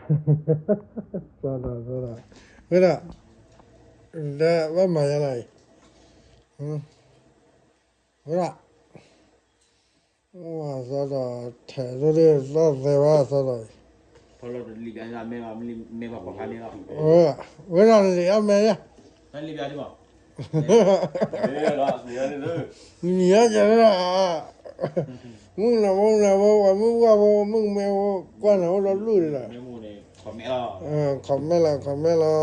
စီၤဒီး စီၤဒီး, ဝဲဒၣ်, ဒီးဘၣ်မၤယါလီၤအံၤ, ဝဲဒၣ်, စီၤဒီး ထဲးဒိၣ်ဒ့ၣ် သီၣ်သဲဘၣ်စီၤဒီးအံၤ, ဝဲဒၣ်လံာ်အမဲာ်ညါ, နံၤအါကဲဝဲဒၣ်, မုၢ်နၤဘိနၤဘိ ပှၤမုၢ်ပှၢ်ဖိ မုၢ်ကမဲဖိ ကွၢ်နၤအိၣ်ဒီးဘျုၣ်ဒံးလီၤ, ခီမဲလီၤ ခီမဲလီၤ,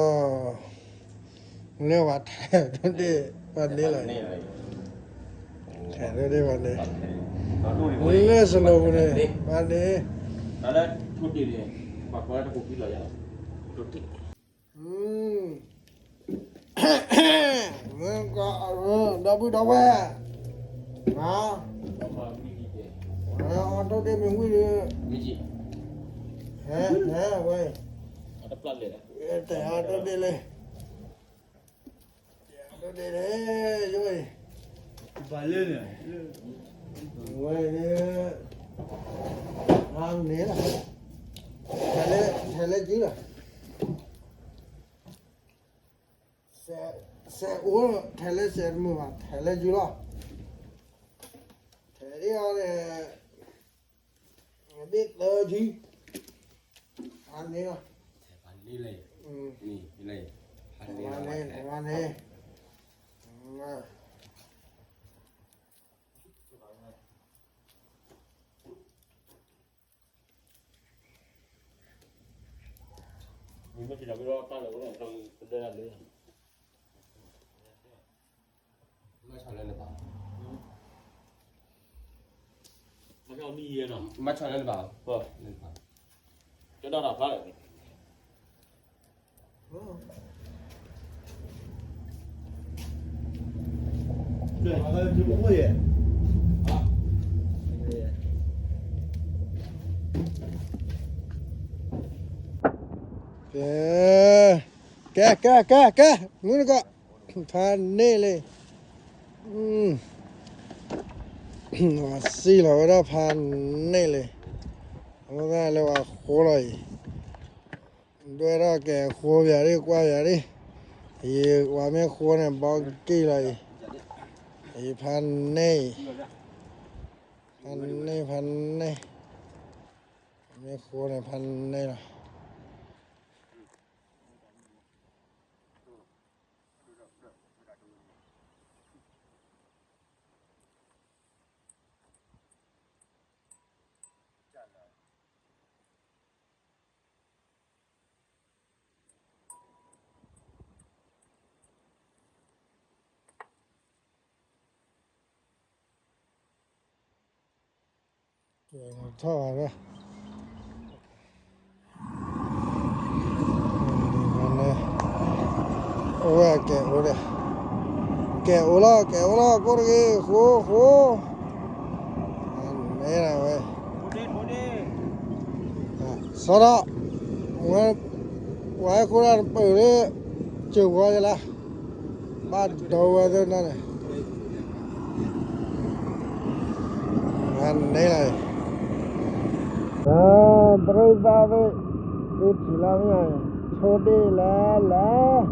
လၢပှၤထဲးဒိၣ်ဒ့ၣ် ပှၤန့ၢ်လီၤ, ထဲးဒိၣ်ဒ့ၣ်ပှၤန့ၢ်, လၢစလိၤပူၤန့ၣ် ပှၤန့ၢ် မ့ၢ်ကီး, ဒီပုၢ်ဒီဝဲၢ်, အီၣ်ဒိၣ်ဒ့ၣ်မ့ၢ်ဝံၣ်ဒီး, ဟဲဟဲဝဲ, တဲအီၣ်ဒိၣ်ဒ့ၣ်လံ, တဲအီၣ်ဒိၣ်ဒ့ၣ်လံ, ယိအံၤ, ဝဲ, ဟါန့ၣ်လီၤ, ထဲးလၢကၠံလီၤ. စဲးအိၣ်, ထဲးလၢစဲးတမုာ်ဘၣ်, ထဲးလၢကၠံလီၤ, ထဲးဒ်အီၤန့ၣ်, ဘ့ၣ်သၢကၠံ, ဟါန့ၣ်လီၤ, ဟါန့ၣ်, ဟါန့ၣ်. မၤဆီၣ်လၢနဘၣ်, မၤဆီၣ်လၢနဘၣ်, ကဲဒၣ်တၢ်ဖျါလၢ ကဲ, ကဲ, ကဲ, ကဲ, ကဲ, မုၢ်နကီၢ်, ဖးန့ၢ်လံ, စံၣ်လီၤဝဲဒၣ်ဖးန့ၢ်လံ, အဝဲဒၣ်လၢပှၤဃိလီၤအံၤ, ဒွဲၣ်ထီၣ်ကဲၤဃိပယၤဒ်ကွၢ်ပယၤဒ်, အံၤပှၤမ့ၢ်ဃိန့ၣ် ဘီကံၢ်လီၤအံၤ, အံၤဖးန့ၢ်အံၤ, ဖးန့ၢ် ဖးန့ၢ်, မ့ၢ်ဃိန့ၣ်ဖးန့ၢ်လီၤ. ကဲထီၣ်ဝဲ, အိၣ်ဝဲကဲအိၣ်ဒၣ်, ကဲအိၣ်လီၤ ကဲအိၣ်လီၤ ကိၣ်တဂ့ၤ ဃိ ဃိ, မ့ၢ်ဒၣ်ဝဲ, စီၤဒီး, ဝဲ, ဝဲဃိဒၣ်တပၢၢ်လၢ, စၢၤဝီယလၢ ဘၣ်ဒိဝဲသ့ၣ်န့ၣ်, န့ၣ်လီၤ, ပရ့သးသ့ၣ်, သ့ၣ်ထံၣ်လၢမ့ၢ်, ထိၣ်ဒ့ၣ်လၢလဲၣ်,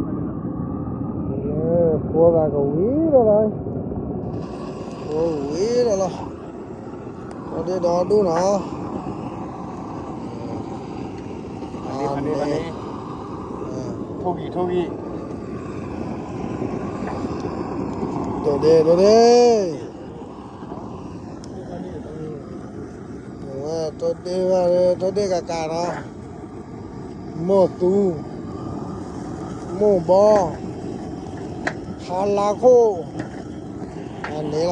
ဃိသးကဝံၤဒီးလီၤ, ဃိဝံၤဒီးလီၤ, ထိၣ်ဒ့ၣ်ဒီဒူၣ်နီၤ. ထိၣ်ဂံၢ် ထိၣ်ဂံၢ်, ဒိၣ်ဒ့ၣ် ဒိၣ်ဒ့ၣ်, ထိၣ်ဒ့ၣ်ဘၣ်လၢ ထိၣ်ဒ့ၣ်ကကးနီၤ, မိၢ်သူ, မိၢ်ဘီ, ဖးလါခိၣ်, အန့ၣ်လီၤ.